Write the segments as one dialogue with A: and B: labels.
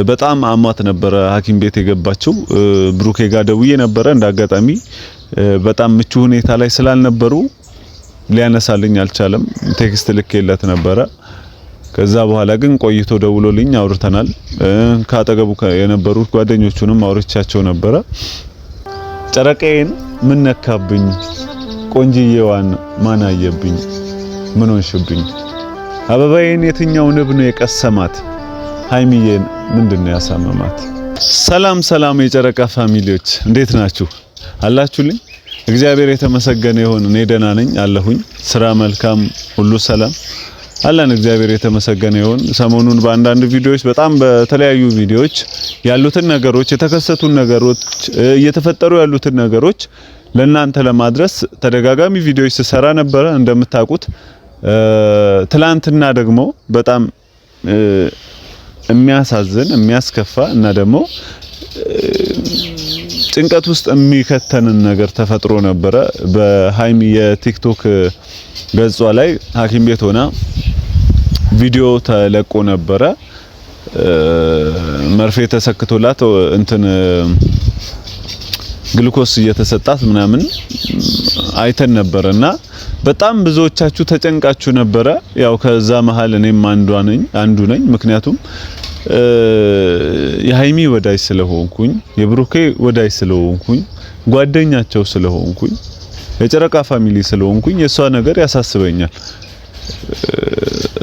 A: በጣም አሟት ነበረ ሐኪም ቤት የገባችው። ብሩኬ ጋር ደውዬ ነበረ። እንዳጋጣሚ በጣም ምቹ ሁኔታ ላይ ስላልነበሩ ሊያነሳልኝ አልቻለም። Text ልኬለት ነበረ። ከዛ በኋላ ግን ቆይቶ ደውሎልኝ አውርተናል። ካጠገቡ የነበሩት ጓደኞቹንም አውርቻቸው ነበረ። ጨረቃዬን ምን ነካብኝ? ቆንጅዬዋን ማን አየብኝ? ምን ሆንሽብኝ? አበባዬን የትኛው ንብ ነው የቀሰማት? ሃይሚዬን ምንድነው ያሳመማት? ሰላም ሰላም፣ የጨረቃ family ዎች እንዴት ናችሁ? አላችሁልኝ? እግዚአብሔር የተመሰገነ ይሁን። እኔ ደህና ነኝ አለሁኝ። ስራ መልካም፣ ሁሉ ሰላም አለን። እግዚአብሔር የተመሰገነ ይሁን። ሰሞኑን በአንዳንድ ቪዲዮዎች፣ በጣም በተለያዩ ቪዲዮዎች ያሉትን ነገሮች፣ የተከሰቱን ነገሮች፣ እየተፈጠሩ ያሉትን ነገሮች ለእናንተ ለማድረስ ተደጋጋሚ ቪዲዮዎች ስሰራ ነበረ እንደምታውቁት። ትላንትና ደግሞ በጣም የሚያሳዝን፣ የሚያስከፋ እና ደግሞ ጭንቀት ውስጥ የሚከተንን ነገር ተፈጥሮ ነበረ። በሃይሚ የቲክቶክ ገጿ ላይ ሐኪም ቤት ሆና ቪዲዮ ተለቆ ነበረ። መርፌ ተሰክቶላት እንትን ግሉኮስ እየተሰጣት ምናምን አይተን ነበረ እና በጣም ብዙዎቻችሁ ተጨንቃችሁ ነበረ። ያው ከዛ መሃል እኔም አንዷ ነኝ፣ አንዱ ነኝ። ምክንያቱም የሃይሚ ወዳጅ ስለሆንኩኝ፣ የብሩኬ ወዳጅ ስለሆንኩኝ፣ ጓደኛቸው ስለሆንኩኝ፣ የጨረቃ family ስለሆንኩኝ የእሷ ነገር ያሳስበኛል።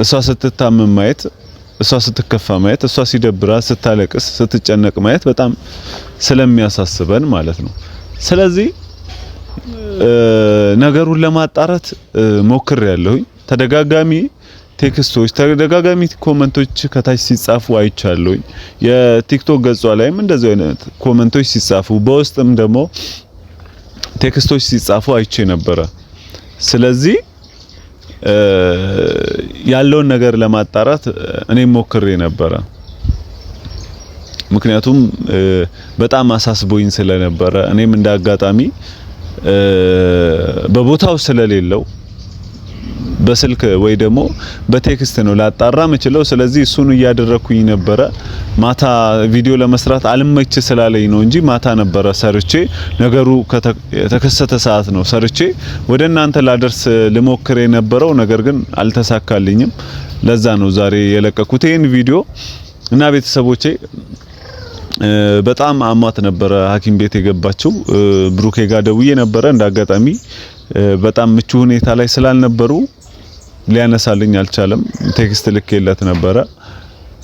A: እሷ ስትታመም ማየት፣ እሷ ስትከፋ ማየት፣ እሷ ሲደብራት፣ ስታለቅስ፣ ስትጨነቅ ማየት በጣም ስለሚያሳስበን ማለት ነው። ስለዚህ ነገሩን ለማጣራት ሞክሬያለሁኝ። ተደጋጋሚ text ኦች፣ ተደጋጋሚ comment ኦች ከታች ሲጻፉ አይቻለሁኝ። የቲክቶክ ገጿ ላይም እንደዚህ አይነት comment ኦች ሲጻፉ፣ በውስጥም ደግሞ text ኦች ሲጻፉ አይቼ ነበረ። ስለዚህ ያለውን ነገር ለማጣራት እኔም ሞክሬ ነበረ። ምክንያቱም በጣም አሳስቦኝ ስለነበረ እኔም እንደ አጋጣሚ በቦታው ስለሌለው በስልክ ወይ ደግሞ በ text ነው ላጣራ ምችለው። ስለዚህ እሱን እያደረኩኝ ነበረ። ማታ ቪዲዮ ለመስራት አልመች ስላለኝ ነው እንጂ ማታ ነበረ ሰርቼ፣ ነገሩ የተከሰተ ሰዓት ነው ሰርቼ ወደ እናንተ ላደርስ ልሞክር የነበረው፣ ነገር ግን አልተሳካልኝም። ለዛ ነው ዛሬ የለቀኩት ይሄን ቪዲዮ። እና ቤተሰቦቼ፣ በጣም አሟት ነበረ ሐኪም ቤት የገባችው። ብሩኬ ጋር ደውዬ ነበረ። እንዳጋጣሚ በጣም ምቹ ሁኔታ ላይ ስላልነበሩ ሊያነሳልኝ አልቻለም። Text ልኬለት ነበረ።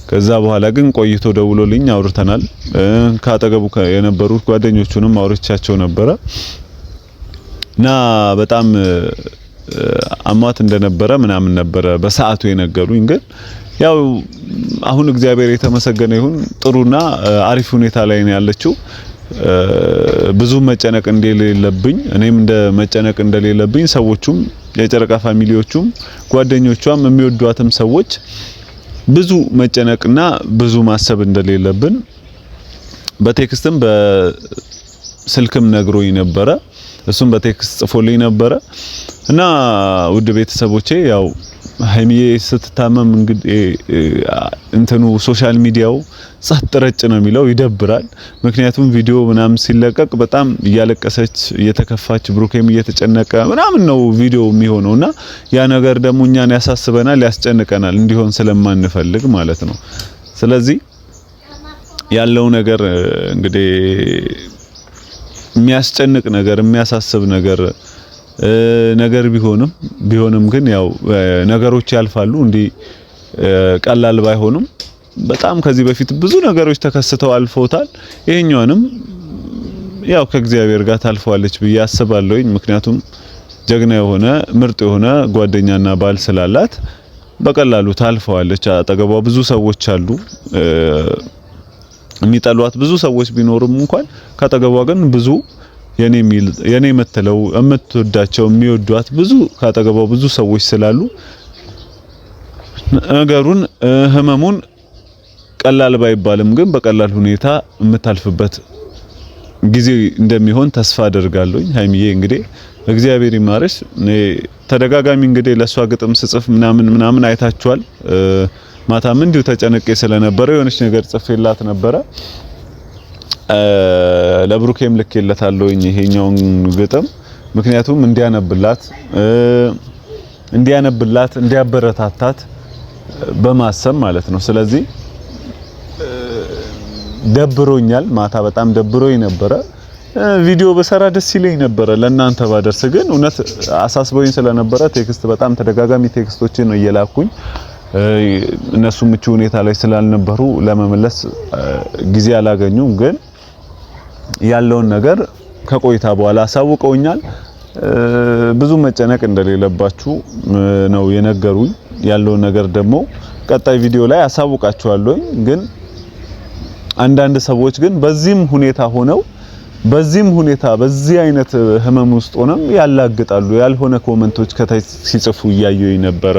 A: ከዛ በኋላ ግን ቆይቶ ደውሎልኝ አውርተናል። ካጠገቡ የነበሩት ጓደኞቹንም አውርቻቸው ነበረ እና በጣም አሟት እንደነበረ ምናምን ነበረ በሰዓቱ የነገሩኝ። ግን ያው አሁን እግዚአብሔር የተመሰገነ ይሁን ጥሩና አሪፍ ሁኔታ ላይ ነው ያለችው። ብዙ መጨነቅ እንደሌለብኝ፣ እኔም እንደ መጨነቅ እንደሌለብኝ፣ ሰዎቹም የጨረቃ family ዎቹም ጓደኞቿም የሚወዷትም ሰዎች ብዙ መጨነቅና ብዙ ማሰብ እንደሌለብን በ text ም በስልክም ነግሮኝ ነበረ። እሱም በ text ጽፎልኝ ነበረ። እና ውድ ቤተሰቦቼ፣ ያው ሀይሚዬ ስትታመም እንግዲህ እንትኑ social media ው ጸጥ ረጭ ነው የሚለው፣ ይደብራል። ምክንያቱም ቪዲዮ ምናምን ሲለቀቅ በጣም እያለቀሰች፣ እየተከፋች፣ ብሩኬም እየተጨነቀ ምናምን ነው ቪዲዮ የሚሆነውና ያ ነገር ደግሞ እኛን ያሳስበናል፣ ያስጨንቀናል፣ እንዲሆን ስለማንፈልግ ማለት ነው። ስለዚህ ያለው ነገር እንግዲህ የሚያስጨንቅ ነገር፣ የሚያሳስብ ነገር ቢሆንም ግን ያው ነገሮች ያልፋሉ። እንዲህ ቀላል ባይሆኑም በጣም ከዚህ በፊት ብዙ ነገሮች ተከስተው አልፈውታል። ይሄኛውንም ያው ከእግዚአብሔር ጋር ታልፈዋለች ብዬ አስባለሁኝ። ምክንያቱም ጀግና የሆነ፣ ምርጥ የሆነ ጓደኛና ባል ስላላት በቀላሉ ታልፈዋለች። አጠገቧ ብዙ ሰዎች አሉ። የሚጠሏት ብዙ ሰዎች ቢኖሩም እንኳን ካጠገቧ ግን ብዙ የኔ የኔ የምትለው፣ የምትወዳቸው፣ የሚወዷት ብዙ ካጠገቧ ብዙ ሰዎች ስላሉ ነገሩን፣ ህመሙን ቀላል ባይባልም ግን በቀላል ሁኔታ የምታልፍበት ጊዜ እንደሚሆን ተስፋ አደርጋለሁኝ። ሀይሚዬ እንግዲህ እግዚአብሔር ይማርሽ። እኔ ተደጋጋሚ እንግዲህ ለሷ ግጥም ስጽፍ ምናምን ምናምን አይታችኋል። ማታም እንዲሁ ተጨንቄ ስለነበረ የሆነች ነገር ጽፌላት ነበረ። ለብሩኬም ልኬለታለሁኝ ይሄኛውን ግጥም፣ ምክንያቱም እንዲያነብላት እንዲያበረታታት በማሰብ ማለት ነው። ስለዚህ ደብሮኛል። ማታ በጣም ደብሮኝ ነበረ። ቪዲዮ በሰራ ደስ ይለኝ ነበረ ለእናንተ ባደርስ፣ ግን እውነት አሳስበውኝ ስለነበረ text በጣም ተደጋጋሚ text ኦችን እየላኩኝ እነሱ ምቹ ሁኔታ ላይ ስላልነበሩ ለመመለስ ጊዜ አላገኙም። ግን ያለውን ነገር ከቆይታ በኋላ አሳውቀውኛል። ብዙ መጨነቅ እንደሌለባችሁ ነው የነገሩኝ። ያለውን ነገር ደግሞ ቀጣይ ቪዲዮ ላይ አሳውቃችኋለሁኝ። ግን አንዳንድ ሰዎች ግን በዚህም ሁኔታ ሆነው በዚህም ሁኔታ በዚህ አይነት ህመም ውስጥ ሆነም ያላግጣሉ። ያልሆነ comment ኦች ከታች ሲጽፉ እያየሁኝ ነበረ።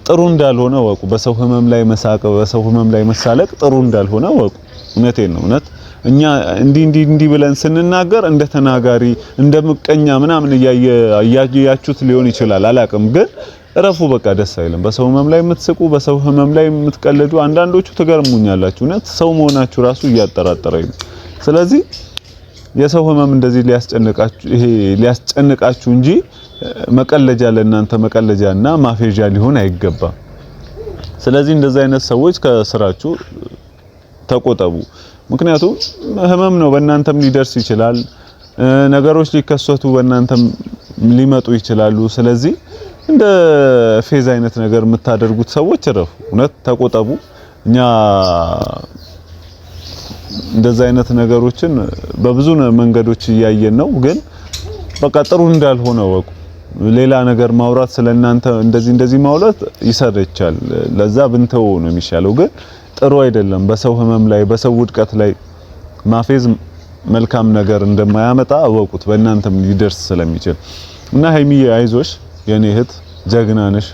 A: ጥሩ እንዳልሆነ እወቁ። በሰው ህመም ላይ መሳቅ፣ በሰው ህመም ላይ መሳለቅ ጥሩ እንዳልሆነ እወቁ። እውነቴን ነው። እውነት እኛ እንዲህ እንዲህ እንዲህ ብለን ስንናገር እንደ ተናጋሪ እንደ ምቀኛ ምናምን እያያችሁት ሊሆን ይችላል፣ አላቅም። ግን እረፉ፣ በቃ ደስ አይልም። በሰው ህመም ላይ የምትስቁ፣ በሰው ህመም ላይ የምትቀልዱ አንዳንዶቹ ትገርሙኛላችሁ። እውነት ሰው መሆናችሁ ራሱ እያጠራጠረኝ ነው። ስለዚህ የሰው ህመም እንደዚህ ሊያስጨንቃችሁ ይሄ ሊያስጨንቃችሁ እንጂ መቀለጃ ለእናንተ መቀለጃና ማፌዣ ሊሆን አይገባም። ስለዚህ እንደዚህ አይነት ሰዎች ከስራችሁ ተቆጠቡ። ምክንያቱም ህመም ነው፣ በእናንተም ሊደርስ ይችላል። ነገሮች ሊከሰቱ በእናንተም ሊመጡ ይችላሉ። ስለዚህ እንደ ፌዝ አይነት ነገር የምታደርጉት ሰዎች እረፉ፣ እውነት ተቆጠቡ። እኛ እንደዛ አይነት ነገሮችን በብዙ መንገዶች እያየን ነው። ግን በቃ ጥሩ እንዳልሆነ ወቁ። ሌላ ነገር ማውራት ስለእናንተ እንደዚህ እንደዚህ ማውራት ይሰለቻል። ለዛ ብንተው ነው የሚሻለው። ግን ጥሩ አይደለም። በሰው ህመም ላይ በሰው ውድቀት ላይ ማፌዝ መልካም ነገር እንደማያመጣ እወቁት። በእናንተም ሊደርስ ስለሚችል እና ሀይሚዬ አይዞሽ የኔ እህት ጀግና ነሽ።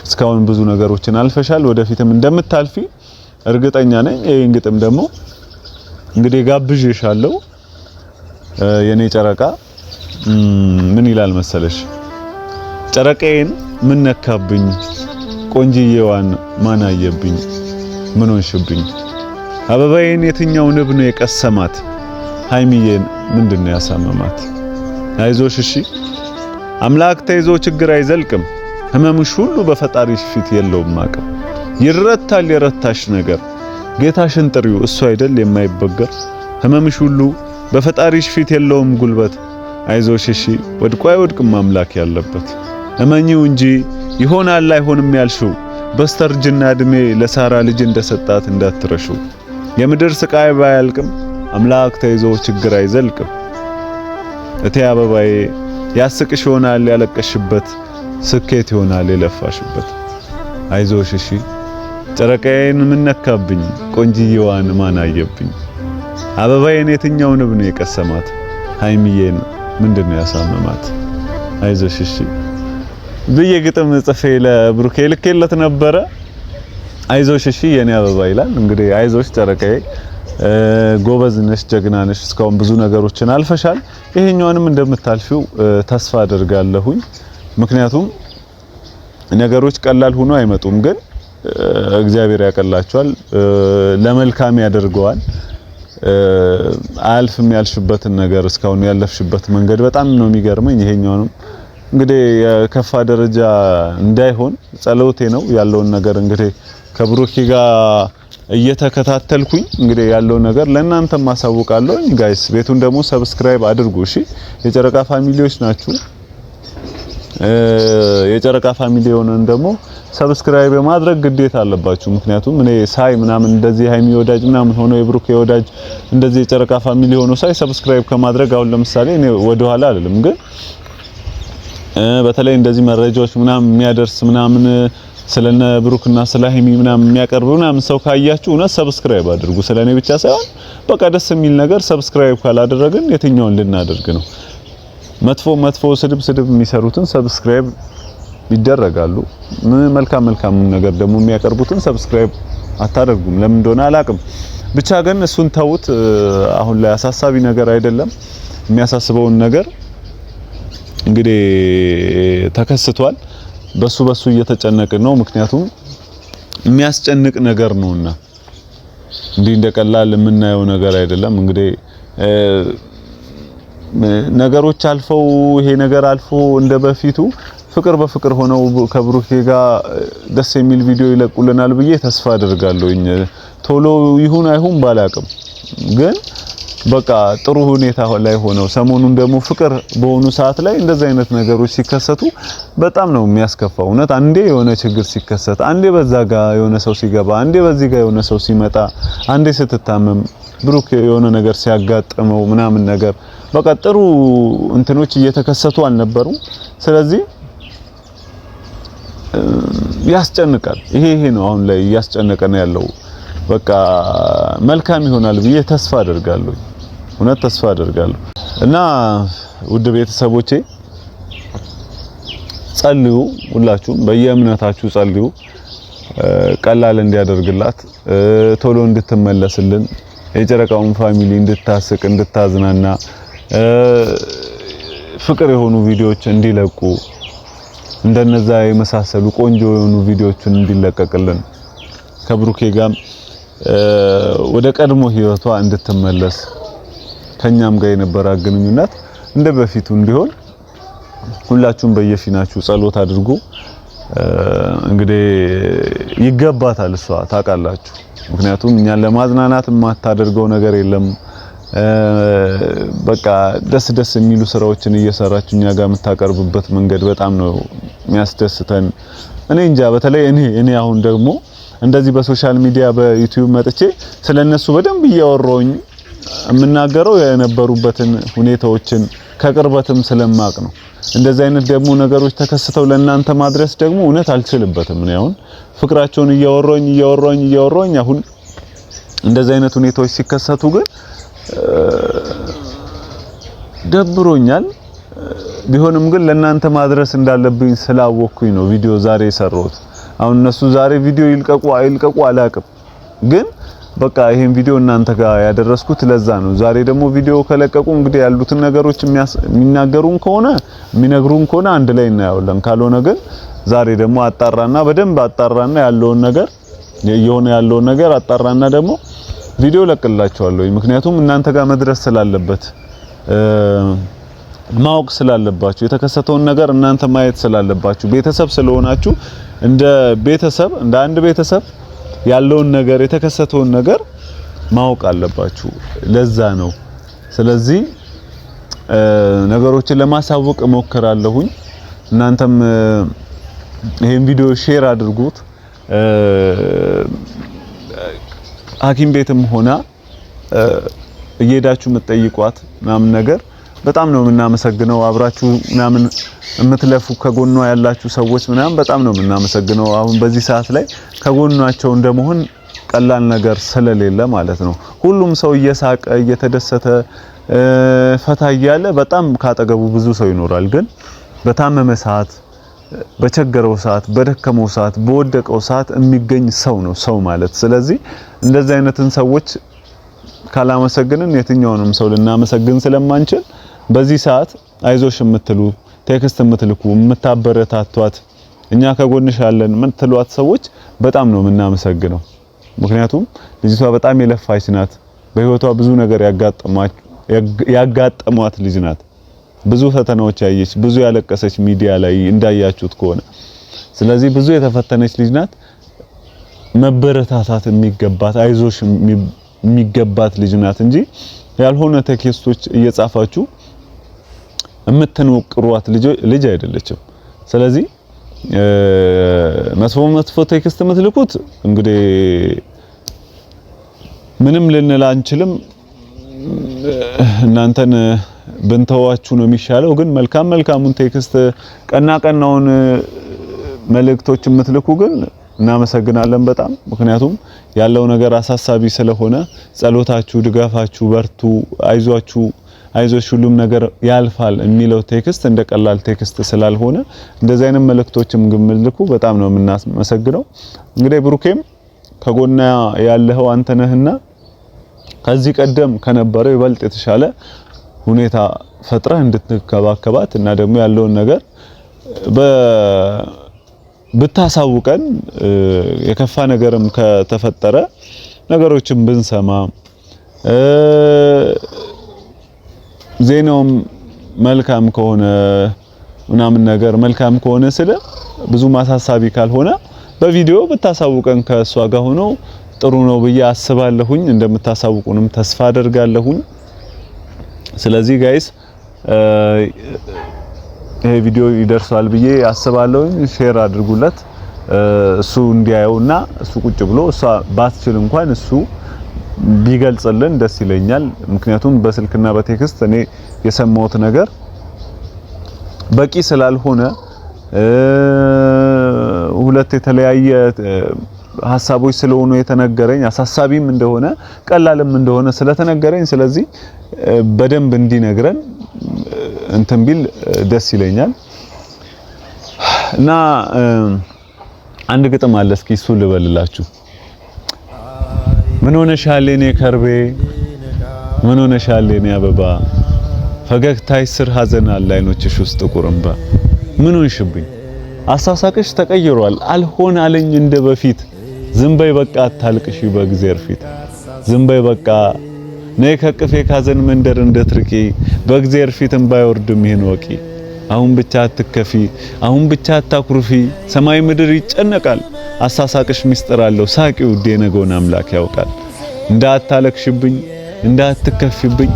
A: እስካሁን ብዙ ነገሮችን አልፈሻል። ወደፊትም እንደምታልፊ እርግጠኛ ነኝ። ይሄን ግጥም ደግሞ እንግዲህ ጋብዤሻለሁ የኔ ጨረቃ። ምን ይላል መሰለሽ? ጨረቃዬን ምን ነካብኝ፣ ቆንጅዬዋን ማን አየብኝ፣ ምን ሆንሽብኝ? አበባዬን የትኛው ንብ ነው የቀሰማት? ሀይሚዬን ምንድነው ያሳመማት? አይዞሽ እሺ፣ አምላክ ተይዞ ችግር አይዘልቅም። ህመምሽ ሁሉ በፈጣሪሽ ፊት የለውም አቅም። ይረታል የረታሽ ነገር፣ ጌታሽን ጥሪው እሱ አይደል የማይበገር። ህመምሽ ሁሉ በፈጣሪሽ ፊት የለውም ጉልበት። አይዞሽ እሺ፣ ወድቆ አይወድቅም አምላክ ያለበት። እመኚው እንጂ ይሆናል አይሆንም ያልሽው፣ በስተርጅና እድሜ ለሳራ ልጅ እንደሰጣት እንዳትረሺው። የምድር ስቃይ ባያልቅም አምላክ ተይዞ ችግር አይዘልቅም። እቴ አበባዬ ያስቅሽ ይሆናል ያለቀሽበት፣ ስኬት ይሆናል የለፋሽበት። አይዞሽ እሺ ጨረቃዬን ምን ነካብኝ፣ ቆንጅዬዋን ማን አየብኝ? አበባዬን የትኛው ንብ ነው የቀሰማት? ሀይሚዬን ምንድነው ያሳመማት? አይዞሽ እሺ ብዬ ግጥም ጽፌ ለብሩኬ ልኬለት ነበረ። አይዞሽ እሺ የኔ አበባ ይላል። እንግዲህ አይዞሽ ጨረቃዬ፣ ጎበዝ ነሽ፣ ጀግና ነሽ። እስካሁን ብዙ ነገሮችን አልፈሻል። ይሄኛውንም እንደምታልፊው ተስፋ አደርጋለሁኝ። ምክንያቱም ነገሮች ቀላል ሆኖ አይመጡም፣ ግን እግዚአብሔር ያቀላቸዋል፣ ለመልካም ያደርገዋል። አያልፍም ያልሽበትን ነገር እስካሁን ያለፍሽበት መንገድ በጣም ነው የሚገርመኝ። ይሄኛውንም እንግዲህ የከፋ ደረጃ እንዳይሆን ጸሎቴ ነው። ያለውን ነገር እንግዲህ ከብሩኬ ጋር እየተከታተልኩኝ እንግዲህ ያለውን ነገር ለእናንተም ማሳውቃለሁ። Guys ቤቱን ደግሞ subscribe አድርጉ። እሺ የጨረቃ family ዎች ናችሁ። የጨረቃ family የሆነን ደግሞ subscribe የማድረግ ግዴታ አለባችሁ። ምክንያቱም እኔ ሳይ ምናምን እንደዚህ ሃይሚ ወዳጅ ምናምን ሆኖ የብሩክ ወዳጅ እንደዚህ የጨረቃ family ሆኖ ሳይ subscribe ከማድረግ አሁን ለምሳሌ እኔ ወደኋላ አይደለም፣ ግን በተለይ እንደዚህ መረጃዎች ምናምን የሚያደርስ ምናምን ስለነ ብሩክና ስለ ሃይሚ ምናምን የሚያቀርብ ምናምን ሰው ካያችሁ እውነት subscribe አድርጉ። ስለኔ ብቻ ሳይሆን በቃ ደስ የሚል ነገር subscribe ካላደረግን የትኛውን ልናደርግ ነው? መጥፎ መጥፎ ስድብ ስድብ የሚሰሩትን subscribe ይደረጋሉ። መልካም መልካም ነገር ደግሞ የሚያቀርቡትን subscribe አታደርጉም። ለምን እንደሆነ አላቅም። ብቻ ግን እሱን ተውት። አሁን ላይ አሳሳቢ ነገር አይደለም። የሚያሳስበውን ነገር እንግዲህ ተከስቷል። በሱ በሱ እየተጨነቅን ነው። ምክንያቱም የሚያስጨንቅ ነገር ነውና እንዲህ እንደቀላል የምናየው ነገር አይደለም። እንግዲህ ነገሮች አልፈው ይሄ ነገር አልፎ እንደበፊቱ ፍቅር በፍቅር ሆነው ከብሩኬ ጋር ደስ የሚል ቪዲዮ ይለቁልናል ብዬ ተስፋ አደርጋለሁኝ። ቶሎ ይሁን አይሁን ባላቅም ግን በቃ ጥሩ ሁኔታ ላይ ሆነው ሰሞኑን ደግሞ ፍቅር በሆኑ ሰዓት ላይ እንደዚህ አይነት ነገሮች ሲከሰቱ በጣም ነው የሚያስከፋው። እውነት አንዴ የሆነ ችግር ሲከሰት፣ አንዴ በዛ ጋር የሆነ ሰው ሲገባ፣ አንዴ በዚህ ጋር የሆነ ሰው ሲመጣ፣ አንዴ ስትታመም ብሩክ የሆነ ነገር ሲያጋጥመው ምናምን ነገር በቃ ጥሩ እንትኖች እየተከሰቱ አልነበሩም። ስለዚህ ያስጨንቃል። ይሄ ነው አሁን ላይ እያስጨነቀ ነው ያለው። በቃ መልካም ይሆናል ብዬ ተስፋ አደርጋለሁ። እውነት ተስፋ አደርጋለሁ። እና ውድ ቤተሰቦቼ ጸልዩ፣ ሁላችሁም በየእምነታችሁ ጸልዩ። ቀላል እንዲያደርግላት ቶሎ እንድትመለስልን የጨረቃውን family እንድታስቅ እንድታዝናና ፍቅር የሆኑ ቪዲዮዎች እንዲለቁ እንደነዛ የመሳሰሉ ቆንጆ የሆኑ ቪዲዮዎችን እንዲለቀቅልን ከብሩኬ ጋር ወደ ቀድሞ ህይወቷ እንድትመለስ ከኛም ጋር የነበረ ግንኙነት እንደ በፊቱ እንዲሆን ሁላችሁም በየፊናችሁ ጸሎት አድርጉ። እንግዲህ ይገባታል፣ እሷ ታውቃላችሁ። ምክንያቱም እኛን ለማዝናናት የማታደርገው ነገር የለም። በቃ ደስ ደስ የሚሉ ስራዎችን እየሰራችሁ እኛ ጋር የምታቀርብበት መንገድ በጣም ነው የሚያስደስተን። እኔ እንጃ በተለይ እኔ አሁን ደግሞ እንደዚህ በ social media በዩቲዩብ መጥቼ ስለነሱ በደንብ እያወራሁኝ የምናገረው የነበሩበትን ሁኔታዎችን ከቅርበትም ስለማቅ ነው። እንደዚህ አይነት ደግሞ ነገሮች ተከስተው ለእናንተ ማድረስ ደግሞ እውነት አልችልበትም። እኔ አሁን ፍቅራቸውን እያወራሁኝ አሁን እንደዚህ አይነት ሁኔታዎች ሲከሰቱ ግን ደብሮኛል። ቢሆንም ግን ለእናንተ ማድረስ እንዳለብኝ ስላወቅኩኝ ነው ቪዲዮ ዛሬ የሰራሁት። አሁን እነሱ ዛሬ ቪዲዮ ይልቀቁ አይልቀቁ አላቅም፣ ግን በቃ ይሄን ቪዲዮ እናንተ ጋር ያደረስኩት ለዛ ነው። ዛሬ ደግሞ ቪዲዮ ከለቀቁ እንግዲህ ያሉትን ነገሮች የሚናገሩን ከሆነ የሚነግሩን ከሆነ አንድ ላይ እናየዋለን። ካልሆነ ግን ዛሬ ደግሞ አጣራና በደንብ አጣራና ያለውን ነገር የሆነ ያለውን ነገር አጣራና ደግሞ ቪዲዮ ለቅላችኋለሁ። ምክንያቱም እናንተ ጋር መድረስ ስላለበት ማወቅ ስላለባችሁ የተከሰተውን ነገር እናንተ ማየት ስላለባችሁ ቤተሰብ ስለሆናችሁ እንደ ቤተሰብ እንደ አንድ ቤተሰብ ያለውን ነገር የተከሰተውን ነገር ማወቅ አለባችሁ። ለዛ ነው። ስለዚህ ነገሮችን ለማሳወቅ እሞክራለሁኝ። እናንተም ይሄን ቪዲዮ share አድርጉት። ሐኪም ቤትም ሆና እየሄዳችሁ የምትጠይቋት ምናምን ነገር በጣም ነው የምናመሰግነው። አብራችሁ ምናምን የምትለፉ ከጎኗ ያላችሁ ሰዎች ምናምን በጣም ነው የምናመሰግነው። አሁን በዚህ ሰዓት ላይ ከጎኗቸው እንደመሆን ቀላል ነገር ስለሌለ ማለት ነው። ሁሉም ሰው እየሳቀ እየተደሰተ ፈታ እያለ በጣም ካጠገቡ ብዙ ሰው ይኖራል። ግን በታመመ ሰዓት፣ በቸገረው ሰዓት፣ በደከመው ሰዓት፣ በወደቀው ሰዓት የሚገኝ ሰው ነው ሰው ማለት። ስለዚህ እንደዚህ አይነትን ሰዎች ካላመሰግንን የትኛውንም ሰው ልናመሰግን ስለማንችል በዚህ ሰዓት አይዞሽ የምትሉ text የምትልኩ የምታበረታቷት እኛ ከጎንሽ አለን የምትሏት ሰዎች በጣም ነው የምናመሰግነው። ምክንያቱም ልጅቷ በጣም የለፋች ናት። በህይወቷ ብዙ ነገር ያጋጠሟት ልጅ ናት። ብዙ ፈተናዎች ያየች፣ ብዙ ያለቀሰች ሚዲያ ላይ እንዳያችሁት ከሆነ ስለዚህ ብዙ የተፈተነች ልጅ ናት። መበረታታት የሚገባት አይዞሽ የሚገባት ልጅ ናት እንጂ ያልሆነ text ኦች እየጻፋችሁ የምትንቅሯት ልጅ አይደለችም። ስለዚህ መጥፎ መጥፎ text የምትልኩት እንግዲህ ምንም ልንል አንችልም። እናንተን ብንተዋችሁ ነው የሚሻለው። ግን መልካም መልካሙን text ቀና ቀናውን መልእክቶች የምትልኩ ግን እናመሰግናለን በጣም። ምክንያቱም ያለው ነገር አሳሳቢ ስለሆነ ጸሎታችሁ፣ ድጋፋችሁ፣ በርቱ፣ አይዟችሁ፣ አይዞሽ ሁሉም ነገር ያልፋል የሚለው text እንደ ቀላል text ስላልሆነ እንደዚህ አይነት መልእክቶችም የምትልኩ በጣም ነው የምናመሰግነው። እንግዲህ ብሩኬም ከጎና ያለኸው አንተ ነህና ከዚህ ቀደም ከነበረው ይበልጥ የተሻለ ሁኔታ ፈጥረህ እንድትከባከባት እና ደግሞ ያለውን ነገር ብታሳውቀን፣ የከፋ ነገርም ከተፈጠረ ነገሮችን ብንሰማ፣ ዜናውም መልካም ከሆነ ምናምን ነገር፣ መልካም ከሆነ ስለ ብዙ ማሳሳቢ ካልሆነ በቪዲዮ ብታሳውቀን ከሷ ጋር ሆኖ ጥሩ ነው ብዬ አስባለሁኝ። እንደምታሳውቁንም ተስፋ አደርጋለሁኝ። ስለዚህ guys፣ ይሄ ቪዲዮ ይደርሳል ብዬ አስባለሁኝ። Share አድርጉለት እሱ እንዲያየውና እሱ ቁጭ ብሎ እሷ ባትችል እንኳን እሱ ቢገልጽልን ደስ ይለኛል። ምክንያቱም በስልክና በ text እኔ የሰማሁት ነገር በቂ ስላልሆነ፣ ሁለት የተለያየ ሀሳቦች ስለሆኑ የተነገረኝ፣ አሳሳቢም እንደሆነ ቀላልም እንደሆነ ስለተነገረኝ፣ ስለዚህ በደንብ እንዲነግረን እንትን ቢል ደስ ይለኛል። እና አንድ ግጥም አለ፣ እስኪ እሱ ልበልላችሁ። ምን ሆነሻል የኔ ከርቤ፣ ምን ሆነሻል የኔ አበባ፣ ፈገግታሽ ስር ሀዘን አለ፣ አይኖችሽ ውስጥ ጥቁር እንባ። ምን ሆንሽብኝ? አሳሳቅሽ ተቀይሯል፣ አልሆን አለኝ እንደ በፊት። ዝም በይ በቃ፣ አታልቅሺ በእግዜር ፊት። ዝም በይ በቃ፣ ነይ ከቅፌ፣ ካዘን መንደር እንደትርቂ። በእግዜር ፊት እንባ አይወርድም፣ ይሄን ወቂ። አሁን ብቻ አትከፊ፣ አሁን ብቻ አታኩርፊ፣ ሰማይ ምድር ይጨነቃል። አሳሳቅሽ ሚስጥር አለው፣ ሳቂ ውዴ፣ የነገውን አምላክ ያውቃል። እንዳታለቅሽብኝ፣ እንዳትከፊብኝ፣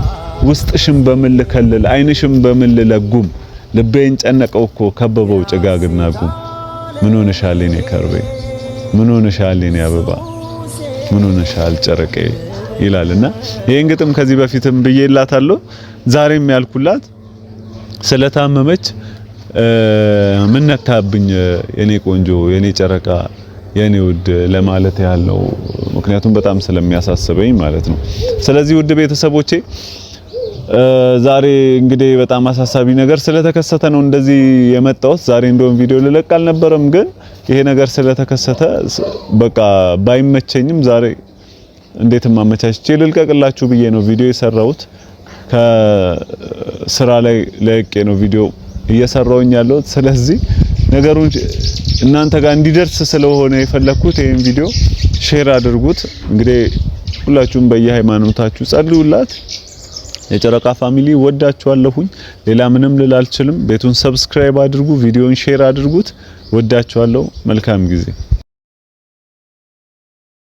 A: ውስጥሽን በምን ልከልል፣ አይንሽን በምን ልለጉም? ልቤን ጨነቀው እኮ፣ ከበበው ጭጋግና ጉም። ምን ሆነሻል የኔ ከርቤ፣ ምን ሆነሻል የኔ አበባ፣ ምን ሆነሻል ጨረቄ ይላልና ይሄን ግጥም ከዚህ በፊትም ብዬላታለሁ። ዛሬም ያልኩላት ስለታመመች ምን ነካብኝ የኔ ቆንጆ፣ የኔ ጨረቃ፣ የኔ ውድ ለማለት ያለው፣ ምክንያቱም በጣም ስለሚያሳስበኝ ማለት ነው። ስለዚህ ውድ ቤተሰቦቼ፣ ዛሬ እንግዲህ በጣም አሳሳቢ ነገር ስለተከሰተ ነው እንደዚህ የመጣሁት። ዛሬ እንደውም ቪዲዮ ልለቅ አልነበረም፣ ግን ይሄ ነገር ስለተከሰተ በቃ ባይመቸኝም ዛሬ እንዴትም አመቻችቼ ልልቀቅላችሁ ብዬ ነው ቪዲዮ የሰራሁት። ከስራ ላይ ለቅቄ ነው ቪዲዮ እየሰራሁኝ ያለሁት። ስለዚህ ነገሩን እናንተ ጋር እንዲደርስ ስለሆነ የፈለኩት ይሄን ቪዲዮ share አድርጉት። እንግዲህ ሁላችሁም በየሃይማኖታችሁ ጸልዩላት። የጨረቃ family ወዳችኋለሁኝ። ሌላ ምንም ልል አልችልም። ቤቱን subscribe አድርጉ፣ ቪዲዮን share አድርጉት። ወዳችኋለሁ። መልካም ጊዜ።